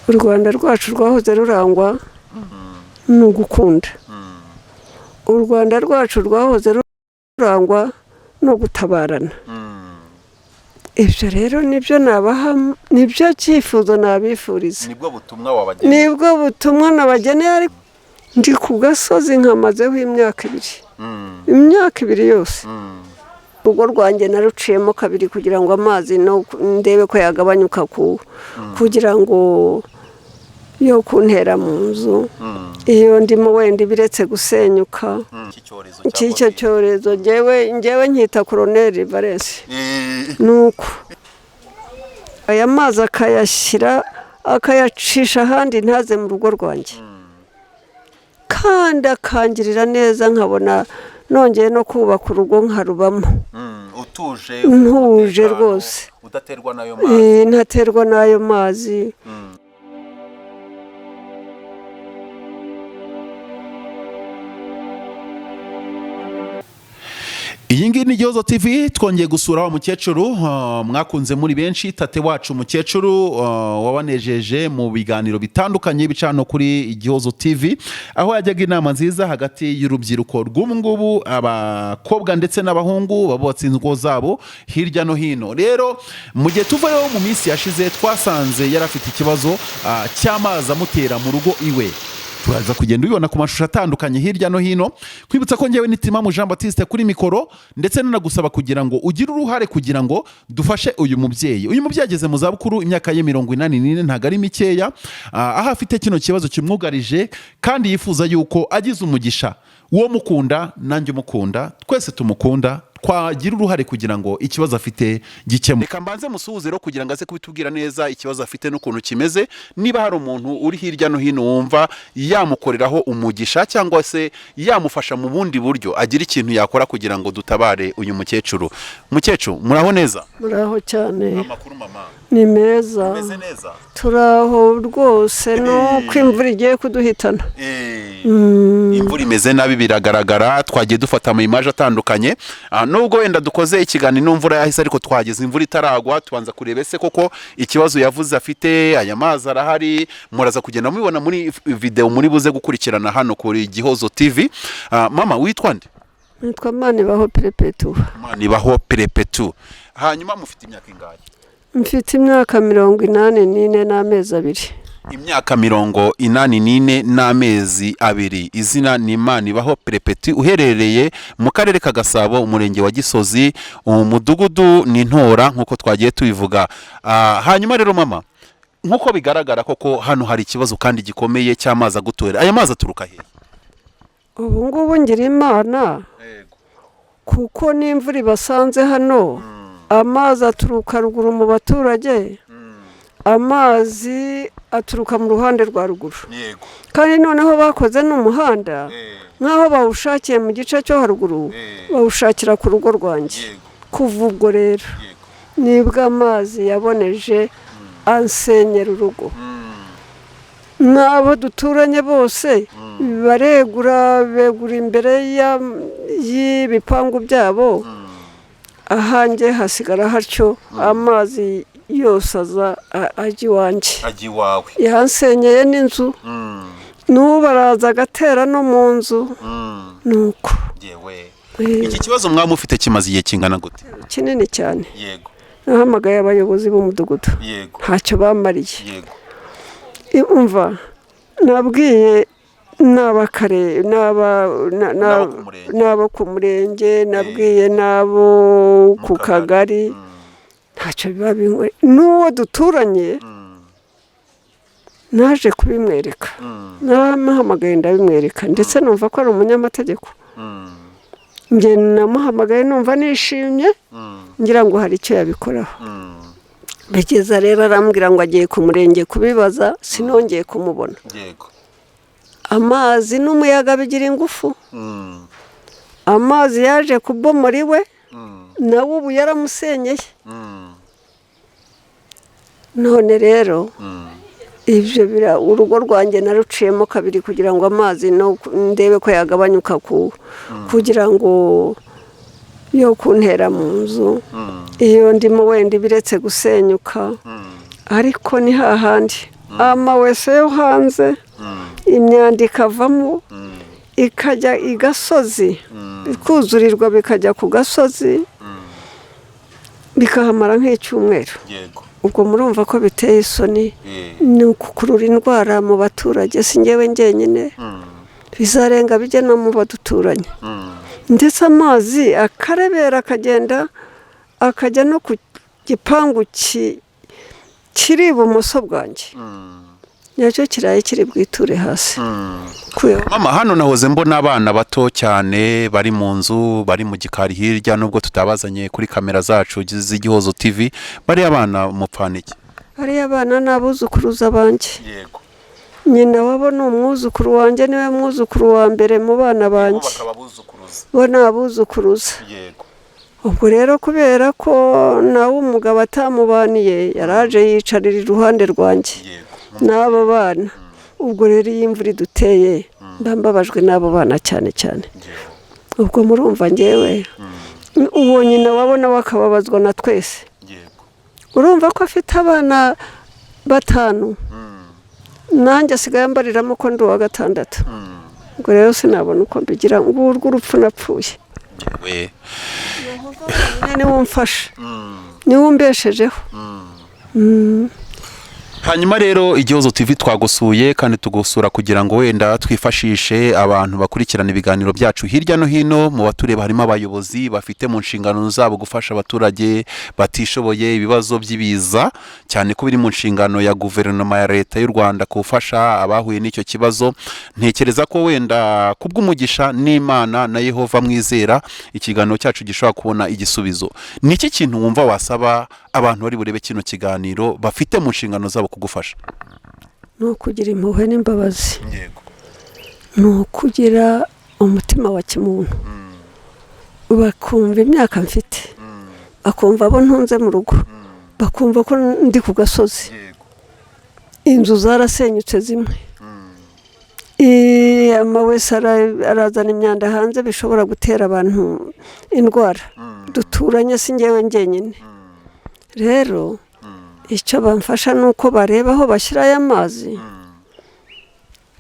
U Rwanda rwacu rwahoze rurangwa no gukunda. U Rwanda rwacu rwahoze rurangwa no gutabarana. Ibyo rero nibyo nabaha, nibyo cyifuzo nabifuriza. Nibwo butumwa wabageneye? Nibwo butumwa nabageneye. Ariko ndi ku gasozi nkamazeho imyaka 2, imyaka 2 yose. Urugo rwanjye naruciyemo kabiri kugira ngo amazi no ndebe ko yagabanyuka, kugira ngo yo kuntera mu nzu iyo ndimo wenda ibiretse gusenyuka. Iki cyorezo? Cy'icyo cyorezo ngewe nkita koroneri valensi. Nuko aya mazi akayashyira, akayacisha ahandi, ntaze mu rugo rwanjye, kandi akangirira neza, nkabona nongeye no kubaka urugo nkarubamo. Utuje? Ntuje rwose. Udaterwa n'ayo mazi? Ntaterwa n'ayo mazi. Iyi ngiyi ni Igihozo TV, twongeye gusura wa mukecuru mwakunze muri benshi, tate wacu umukecuru wabanejeje mu biganiro bitandukanye bica hano kuri Igihozo TV, aho yajyaga inama nziza hagati y'urubyiruko rw'ubu ngubu, abakobwa ndetse n'abahungu babubatse ingo zabo hirya no hino. Rero mu gihe tuvayo mu minsi yashize, twasanze yari afite ikibazo cy'amazi amutera mu rugo iwe. Turaza kugenda ubibona ku mashusho atandukanye hirya no hino. Kwibutsa ko ngewe Nitimamu Jean Baptiste kuri mikoro, ndetse nanagusaba kugira ngo ugire uruhare kugira ngo dufashe uyu mubyeyi. Uyu mubyeyi ageze mu zabukuru, imyaka ye 84 ntabwo ari mikeya, aho afite kino kibazo kimwugarije, kandi yifuza yuko agize umugisha uwo mukunda, nanjye umukunda, twese tumukunda, twagira uruhare kugira ngo ikibazo afite gikemuke. Reka mbanze musuhuze rero kugira ngo aze kubitubwira neza ikibazo afite n'ukuntu kimeze, niba hari umuntu uri hirya no hino wumva yamukoreraho umugisha cyangwa se yamufasha mu bundi buryo, agira ikintu yakora kugira ngo dutabare uyu mukecuru. Mukecuru, muraho neza? Muraho cyane. Amakuru, mama? Ni meza. Meze neza? Turaho rwose, nuko imvura igiye kuduhitana. Imvura imeze nabi biragaragara, twagiye dufata ama image atandukanye. Nubwo wenda dukoze ikiganiro n'imvura yahise, ariko twageze imvura itaragwa, tubanza kureba ese koko ikibazo yavuze afite, aya mazi arahari. Muraza kugenda mubibona muri video muri buze gukurikirana hano kuri Gihozo TV. Mama, witwa nde? Nitwa Manibaho Perepetuwa. Manibaho Perepetu. Hanyuma mufite imyaka ingahe? Mfite imyaka 84 n'amezi 2. Imyaka 84 n'amezi 2. Izina ni Manibaho Perepeti, uherereye mu karere ka Gasabo, umurenge wa Gisozi, umudugudu ni Ntora, nk'uko twagiye tubivuga. Hanyuma rero mama, nk'uko bigaragara koko hano hari ikibazo kandi gikomeye cy'amazi agutora. Aya mazi aturuka hehe? Ubu ngubu ngira Imana kuko n'imvura ibasanze hano. Amazi aturuka ruguru mu baturage, amazi aturuka mu ruhande rwa ruguru. Kandi noneho bakoze n'umuhanda nk'aho bawushakiye mu gice cyo haruguru, bawushakira ku rugo rwanjye. Kuva ubwo rero nibwo amazi yaboneje ansenyera urugo, n'abo duturanye bose baregura, begura imbere y'ibipangu byabo, ahanjye hasigara hatyo, amazi yose aza ajya iwanjye. Ajya iwawe. Yansenyeye n'inzu, n'ubu araza agatera no mu nzu, nuko. Yewe, iki kibazo mwaba mufite kimaze igihe kingana gute? Kinini cyane. Nahamagaye abayobozi b'umudugudu, ntacyo bamariye. Umva, nabwiye n'abakare N'abo ku murenge. N'abo ku murenge nabwiye, n'abo ku kagari, ntacyo biba binkwe. N'uwo duturanye naje kubimwereka, naramuhamagaye ndabimwereka, ndetse numva ko ari umunyamategeko. Njye namuhamagaye numva nishimye, ngira ngo hari icyo yabikoraho. Bigeza rero arambwira ngo agiye ku murenge kubibaza, sinongeye kumubona. Amazi n'umuyaga bigira ingufu. Amazi yaje kubomora iwe, nawe ubu yaramusenyeye. None rero ibyo urugo rwanjye naruciyemo kabiri kugira ngo amazi no ndebe ko yagabanyuka, kugira ngo yo kuntera mu nzu iyo ndimo wenda ibiretse gusenyuka, ariko ni hahandi. Amawese yo hanze, imyanda ikavamo ikajya i gasozi, bikuzurirwa bikajya ku gasozi, bikahamara nk'icyumweru. Ubwo murumva ko biteye isoni, ni ukukurura indwara mu baturage, si njyewe njyenyine, bizarenga bijya no mu baduturanye. Ndetse amazi akarebera akagenda akajya no ku gipangu kiri ibumoso bwanjye, nacyo kiraye kiri bwiture hasi. Mama, hano nahoze mbona abana bato cyane bari mu nzu, bari mu gikari hirya, nubwo tutabazanye kuri kamera zacu z'Igihozo TV. Bariya abana mupfana iki? Bariya abana ni abuzukuruza banjye. Nyina wabo ni umwuzukuru wanjye, niwe mwuzukuru wa mbere mu bana banjye. Bo ni abuzukuruza. Ubwo rero kubera ko nawe umugabo atamubaniye, yaraje yicarira iruhande rwanjye n'abo bana. Ubwo rero iyo imvura iduteye mba mbabajwe n'abo bana cyane cyane. Ubwo murumva ngewe uwo nyina wabo nawe akababazwa na twese. Urumva ko afite abana 5, nanjye asigaye ambariramo ko ndi uwa 6. Ubwo rero sinabona uko mbigira, ngurwo urupfu napfuye. Niwe umfasha, niwe umbeshejeho. Hanyuma rero Igihozo TV twagusuye kandi tugusura kugira ngo wenda twifashishe abantu bakurikirana ibiganiro byacu hirya no hino. Mu batureba harimo abayobozi bafite mu nshingano zabo gufasha abaturage batishoboye ibibazo by'ibiza, cyane ko biri mu nshingano ya guverinoma ya leta y'u Rwanda gufasha abahuye n'icyo kibazo. Ntekereza ko wenda kubw'umugisha n'Imana na Yehova mwizera, ikiganiro cyacu gishobora kubona igisubizo. Ni iki kintu wumva wasaba abantu bari burebe kino kiganiro bafite mu nshingano zabo kugufasha? Ni ukugira impuhwe n'imbabazi, ni ukugira umutima wa kimuntu, bakumva imyaka mfite, bakumva abo ntunze mu rugo, bakumva ko ndi ku gasozi. Inzu zarasenyutse zimwe, amawese arazana imyanda hanze, bishobora gutera abantu indwara duturanye, si njyewe njyenyine. Rero icyo bamfasha ni uko bareba aho bashyira aya mazi,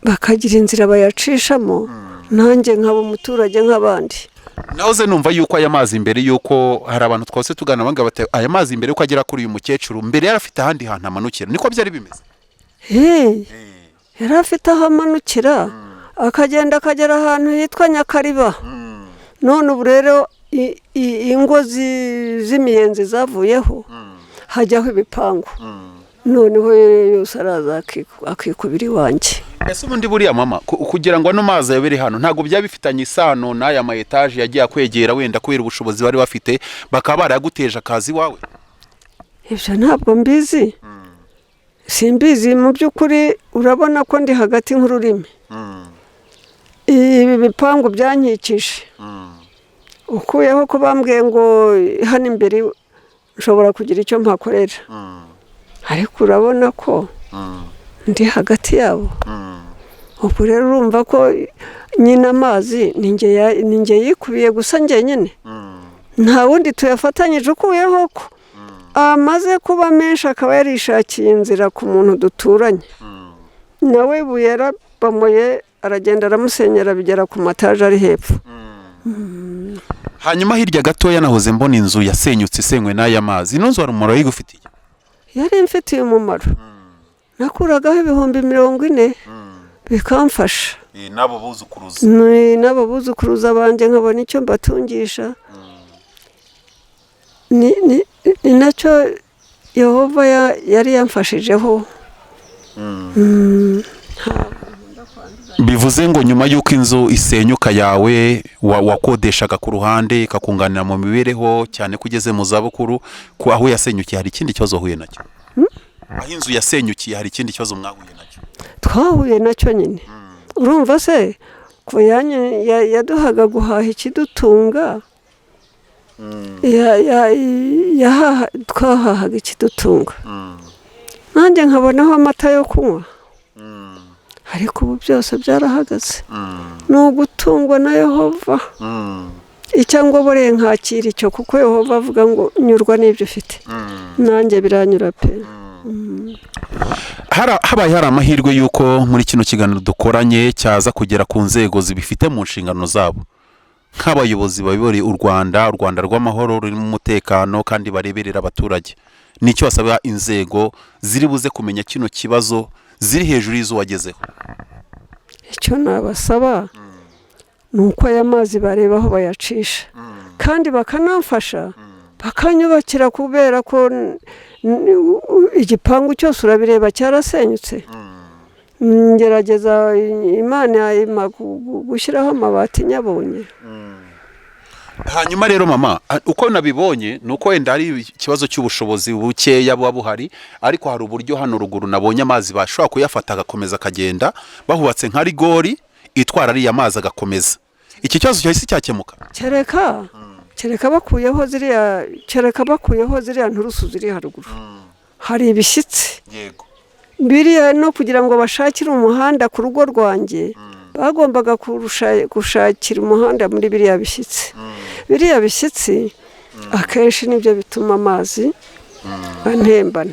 bakagira inzira bayacishamo, nanjye nkaba umuturage nk'abandi. Nahoze numva yuko aya mazi mbere yuko hari abantu twose tugana banga bati aya mazi mbere yuko agera kuri uyu mukecuru, mbere yari afite ahandi hantu amanukira, niko byari bimeze? Yari afite aho amanukira, akagenda akagera ahantu hitwa Nyakariba. None ubu rero ingo z'imiyenzi zavuyeho, hajyaho ibipangu, noneho yose araza akikubira iwanjye. Ese ubundi buriya mama, kugira ngo ano mazi ayobere hano, ntabwo byaba bifitanye isano n'aya ma etaje yagiye akwegera, wenda kubera ubushobozi bari bafite bakaba barayaguteje akazi iwawe? Ibyo ntabwo mbizi, simbizi mu by'ukuri. Urabona ko ndi hagati nk'ururimi, ibi bipangu byankikije, ukuyeho ko bambwiye ngo hano imbere nshobora kugira icyo mpakorera, ariko urabona ko ndi hagati yabo. Ubwo rero urumva ko nyine amazi ni njye yikubiye gusa njyenyine, nta wundi tuyafatanyije, ukuyeho ko amaze kuba menshi akaba yarishakiye inzira ku muntu duturanye, nawe ibuye yarabamoye aragenda aramusenyera bigera ku mataje ari hepfo. Hanyuma hirya gatoya nahoze mbona inzu yasenyutse isenywe n'aya mazi. Ino nzu hari umumaro yigufitiye? Yari imfitiye umumaro, nakuragaho 40,000 bikamfasha. N'abo buzukuruza? N'abo buzukuruza banjye nkabona icyo mbatungisha. Ni nacyo Yehova yari yamfashijeho. Bivuze ngo nyuma y'uko inzu isenyuka yawe wakodeshaga ku ruhande ikakunganira mu mibereho, cyane ko ugeze mu zabukuru, aho yasenyukiye hari ikindi kibazo wahuye nacyo? Aho inzu yasenyukiye hari ikindi kibazo mwahuye nacyo? Twahuye nacyo nyine. Urumva se ko yaduhaga guhaha ikidutunga, twahahaga ikidutunga, nanjye nkabonaho amata yo kunywa, ariko ubu byose byarahagaze. Ni ugutungwa na Yehova, icyo ngoboreye nkakira icyo, kuko Yehova avuga ngo nyurwa n'ibyo ufite, nanjye biranyura pe. Habaye hari amahirwe y'uko muri kino kiganiro dukoranye cyaza kugera ku nzego zibifite mu nshingano zabo, nk'abayobozi bayoboreye u Rwanda, u Rwanda rw'amahoro rurimo umutekano kandi bareberera abaturage, nicyo basaba inzego ziri buze kumenya kino kibazo ziri hejuru y'izo wagezeho? Icyo nabasaba ni uko aya mazi bareba aho bayacisha, kandi bakanamfasha bakanyubakira, kubera ko igipangu cyose urabireba cyarasenyutse. Ngerageza Imana impa gushyiraho amabati nyabonye. Hanyuma rero mama, uko nabibonye ni uko wenda hari ikibazo cy'ubushobozi bukeya buba buhari, ariko hari uburyo hano ruguru nabonye amazi bashobora kuyafata agakomeza akagenda, bahubatse nka rigori itwara ariya mazi agakomeza. Iki kibazo cyahise cyakemuka. Kereka bakuyeho ziriya nturusu ziri haruguru, hari ibishyitsi Yego. biriya, no kugira ngo bashakire umuhanda ku rugo rwanjye bagombaga gushakira umuhanda muri biriya bishyitsi. Biriya bishyitsi akenshi nibyo bituma amazi antembana.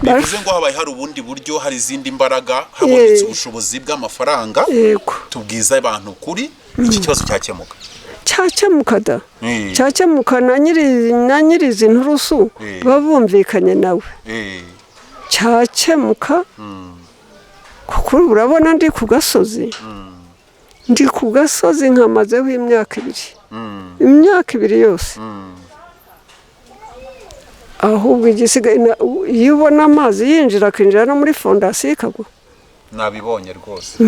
Bivuze ngo habaye hari ubundi buryo, hari izindi mbaraga, habonetse ubushobozi bw'amafaranga, Yego. tubwiza abantu kuri iki kibazo cyakemuka. Cyakemuka da, cyakemuka na nyiri izi nturusu babumvikanye nawe, cyakemuka, kuko urabona ndi ku gasozi, ndi ku gasozi nkamazeho imyaka 2, imyaka 2 yose. Ahubwo igisigaye iyo ubona amazi yinjira, akinjira no muri fondasiyo ikagwa. Nabibonye rwose.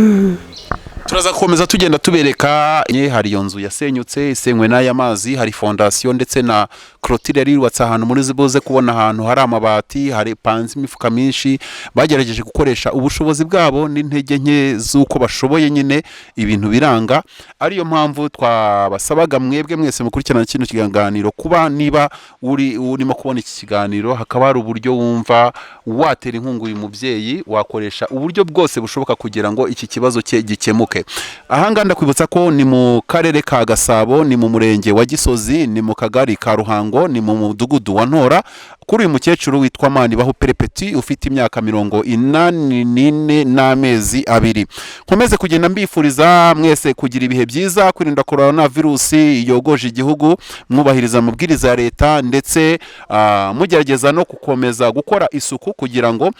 Turaza gukomeza tugenda tubereka. Hari iyo nzu yasenyutse, isenywe n'aya mazi, hari fondasiyo ndetse na clôture yari yubatse ahantu muri buze kubona ahantu hari amabati, hari panze imifuka myinshi. Bagerageje gukoresha ubushobozi bwabo n'intege nke z'uko bashoboye nyine, ibintu biranga. Ariyo mpamvu twabasabaga mwebwe mwese mukurikirana kino kiganiro, kuba niba uri urimo kubona iki kiganiro hakaba hari uburyo wumva watera inkunga uyu mubyeyi, wakoresha uburyo bwose bushoboka kugira ngo iki kibazo cye gikemuke. Ahangaha ndakwibutsa ko ni mu karere ka Gasabo, ni mu murenge wa Gisozi, ni mu kagari ka Ruhango, ni mu mudugudu wa Ntora, kuri uyu mukecuru witwa Manibaho Perepeti ufite imyaka 84 n'amezi 2. Nkomeze kugenda mbifuriza mwese kugira ibihe byiza, kwirinda korona virusi yogoje igihugu, mwubahiriza amabwiriza ya leta, ndetse mugerageza no gukomeza gukora isuku kugira ngo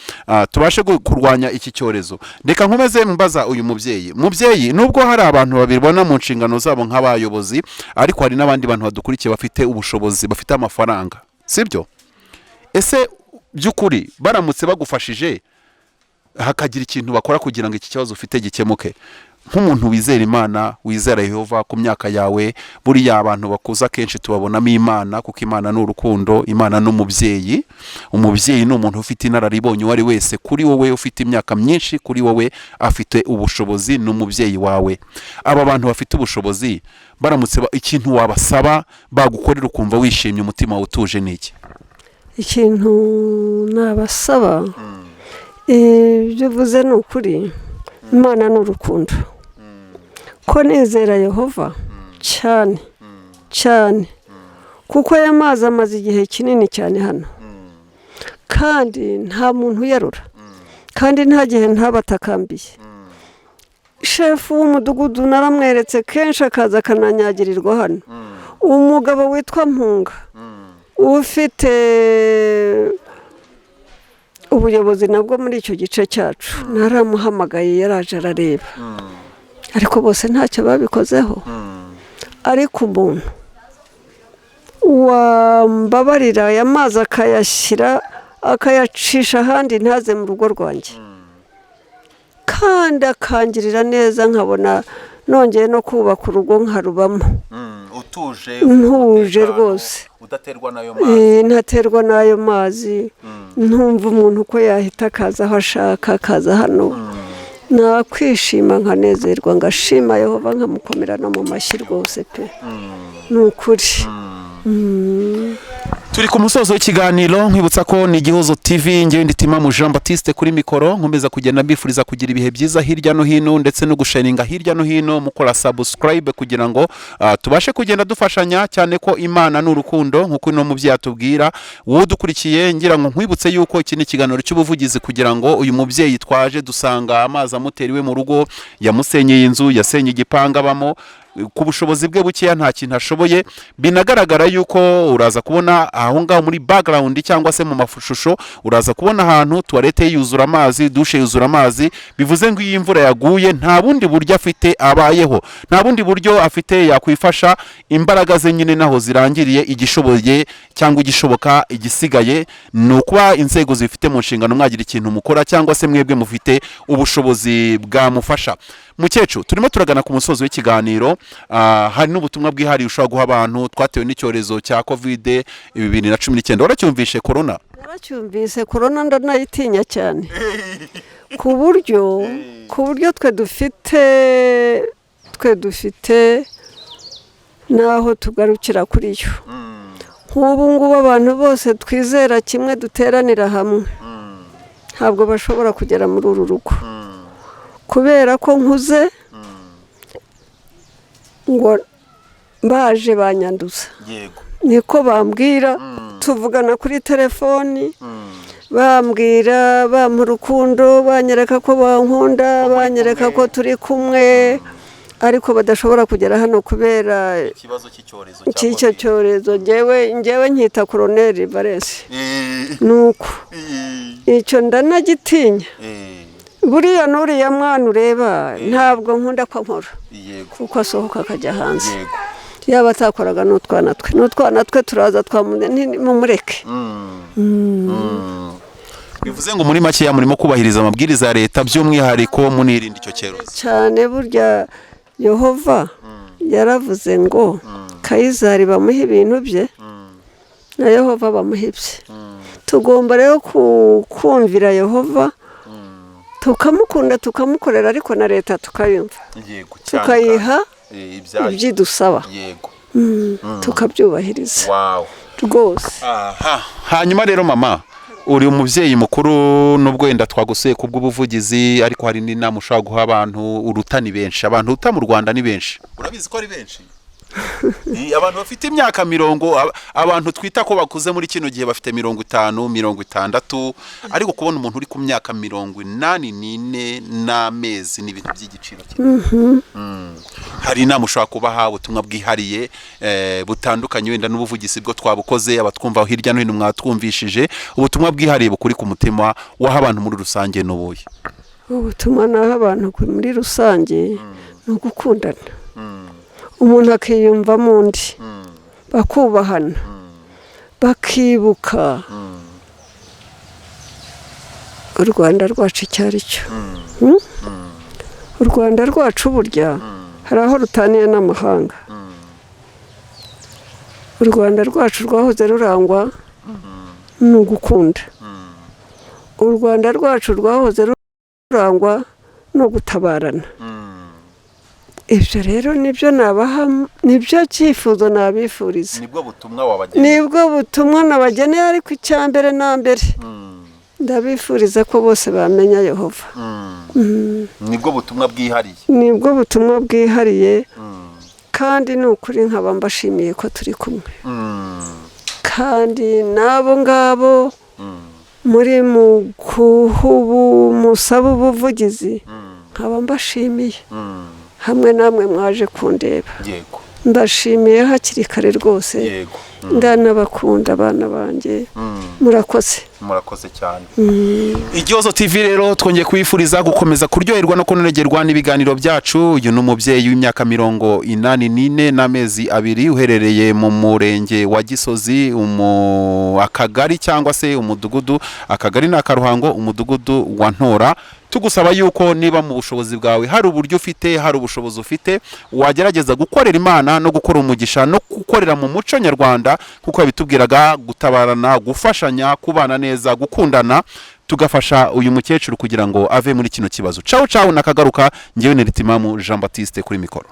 tubashe kurwanya iki cyorezo. Reka nkomeze mbaza uyu mubyeyi. Mubyeyi, nubwo hari abantu babibona mu nshingano zabo nk'abayobozi, ariko hari n'abandi bantu badukurikiye bafite ubushobozi, bafite amafaranga, sibyo? Ese by'ukuri baramutse bagufashije hakagira ikintu bakora kugira ngo iki kibazo ufite gikemuke, nk'umuntu wizera Imana, wizera Yehova, ku myaka yawe, buriya abantu bakuze akenshi tubabonamo Imana, kuko Imana ni urukundo, Imana ni umubyeyi. Umubyeyi ni umuntu ufite inararibonye uwo ari wese. Kuri wowe ufite imyaka myinshi, kuri wowe afite ubushobozi, ni umubyeyi wawe. Aba bantu bafite ubushobozi baramutse ikintu wabasaba bagukorera ukumva wishimye, umutima wawe utuje, ni iki? Ikintu nabasaba, ibyo uvuze ni ukuri, Imana ni urukundo, ko nizera Yehova cyane cyane, kuko aya mazi amaze igihe kinini cyane hano, kandi nta muntu uyarura, kandi nta gihe ntabatakambiye. Shefu w'umudugudu naramweretse kenshi, akaza akananyagirirwa hano. Umugabo witwa Mpunga ufite ubuyobozi nabwo muri icyo gice cyacu, naramuhamagaye, yaraje arareba, ariko bose ntacyo babikozeho. Ariko umuntu wambabarira aya mazi akayashyira, akayacisha ahandi, ntaze mu rugo rwanjye, kandi akangirira neza, nkabona nongeye no kubaka urugo nkarubamo Utuje. Ntuje rwose. Udaterwa n'ayo? Ntaterwa n'ayo mazi, ntumva umuntu uko yahita akaza aho ashaka, akaza hano, nakwishima nkanezerwa, ngashima Yehova, nkamukomera no mu mashyi rwose pe, ni ukuri. Turi ku musozo w'ikiganiro. Nkwibutsa ko ni Igihozo TV, ngewe ndi Timamu Jean Baptiste kuri mikoro. Nkomeza kugenda mbifuriza kugira ibihe byiza hirya no hino, ndetse no gusharinga hirya no hino, mukora subscribe kugira ngo tubashe kugenda dufashanya, cyane ko Imana ni urukundo, nk'uko uno mubyeyi atubwira. Wowe udukurikiye, ngira ngo nkwibutse yuko iki ni ikiganiro cy'ubuvugizi kugira ngo uyu mubyeyi twaje dusanga amazi amutera iwe mu rugo, yamusenyeye inzu, yasenye igipangu abamo, ku bushobozi bwe bukeya nta kintu ashoboye. Binagaragara yuko uraza kubona aho ngaho muri background cyangwa se mu mashusho, uraza kubona ahantu toilette yuzura amazi, douche yuzura amazi. Bivuze ngo iyo imvura yaguye nta bundi buryo afite abayeho, nta bundi buryo afite yakwifasha. Imbaraga ze nyine naho zirangiriye. Igishoboye cyangwa igishoboka, igisigaye ni ukuba inzego zifite mu nshingano mwagira ikintu mukora, cyangwa se mwebwe mufite ubushobozi bwamufasha. Mukecuru, turimo turagana ku musozo w'ikiganiro. Hari n'ubutumwa bwihariye ushobora guha abantu twatewe n'icyorezo cya Covid 2019? Waracyumvishe, corona? Naracyumvise. Korona ndanayitinya cyane, ku buryo twe dufite n'aho tugarukira kuri yo. Nk'ubu ngubu abantu bose twizera kimwe, duteranira hamwe, ntabwo bashobora kugera muri uru rugo kubera ko nkuze, ngo baje banyanduza. Niko bambwira. Tuvugana kuri telefoni, bambwira, bampa urukundo, banyereka ko bankunda, banyereka ko turi kumwe, ariko badashobora kugera hano kubera ikibazo cy'icyorezo. Cy'icyo cyorezo. Ngewe nkita koroneri valensi, nuko icyo ndanagitinya. Buriya n'uriya mwana ureba, ntabwo nkunda ko nkora, kuko asohoka akajya hanze. Yaba atakoraga n'utwana twe turaza, mumureke. Bivuze ngo muri makeya murimo kubahiriza amabwiriza ya leta, by'umwihariko munirinda icyo cyorezo. Cyane. Burya Yehova yaravuze ngo Kayizari bamuhe ibintu bye, na Yehova bamuhe ibye. Tugomba rero kumvira Yehova, tukamukunda, tukamukorera, ariko na leta tukayumva, tukayiha ibyo idusaba, tukabyubahiriza rwose. Aha. Hanyuma rero mama, uri umubyeyi mukuru, nubwo wenda twagusuye ku bw'ubuvugizi, ariko hari n'inama ushobora guha abantu uruta. Ni benshi abantu uruta mu Rwanda, ni benshi, urabizi ko ari benshi. Ni abantu bafite imyaka mirongo, abantu twita ko bakuze muri kino gihe bafite 50, 60, ariko kubona umuntu uri ku myaka 84 n'amezi ni ibintu by'igiciro kinini. Hari inama ushobora kubaha, ubutumwa bwihariye butandukanye wenda n'ubuvugizi bwo twabukoze, abatwumva hirya no hino mwatwumvishije, ubutumwa bwihariye bukuri ku mutima waha abantu muri rusange n'ubuye? Ubutumwa naho abantu muri rusange ni ugukundana, umuntu akiyumvamo undi, bakubahana, bakibuka u Rwanda rwacu icyo ari cyo. U Rwanda rwacu burya hari aho rutaniye n'amahanga. U Rwanda rwacu rwahoze rurangwa ni ugukunda. U Rwanda rwacu rwahoze rurangwa no gutabarana. Ibyo rero nibyo nabaha, nibyo cyifuzo nabifuriza. Nibwo butumwa wabageneye? Nibwo butumwa nabageneye, ariko icya mbere na mbere ndabifuriza ko bose bamenya Yehova. Nibwo butumwa bwihariye? Nibwo butumwa bwihariye. Kandi ni ukuri nkaba mbashimiye ko turi kumwe, kandi n'abo ngabo muri mu kuhubu musaba ubuvugizi, nkaba mbashimiye hamwe namwe mwaje kundeba. Ndashimiye hakiri kare rwose. Ndanabakunda, abana banjye, murakoze. Murakoze cyane. Igihozo TV rero twongeye kubifuriza gukomeza kuryoherwa no kunogerwa n'ibiganiro byacu. Uyu ni umubyeyi w'imyaka 84 n'amezi 2, uherereye mu murenge wa Gisozi, akagari cyangwa se umudugudu, akagari ni Akaruhango, umudugudu wa Ntora. Tugusaba yuko niba mu bushobozi bwawe hari uburyo ufite, hari ubushobozi ufite, wagerageza gukorera Imana no gukora umugisha no gukorera mu muco nyarwanda, kuko yabitubwiraga, gutabarana, gufashanya, kubana neza, gukundana, tugafasha uyu mukecuru kugira ngo ave muri kino kibazo. Cawu cawu, nakagaruka. Ngewe ni Ritimamu Jean Baptiste kuri mikoro.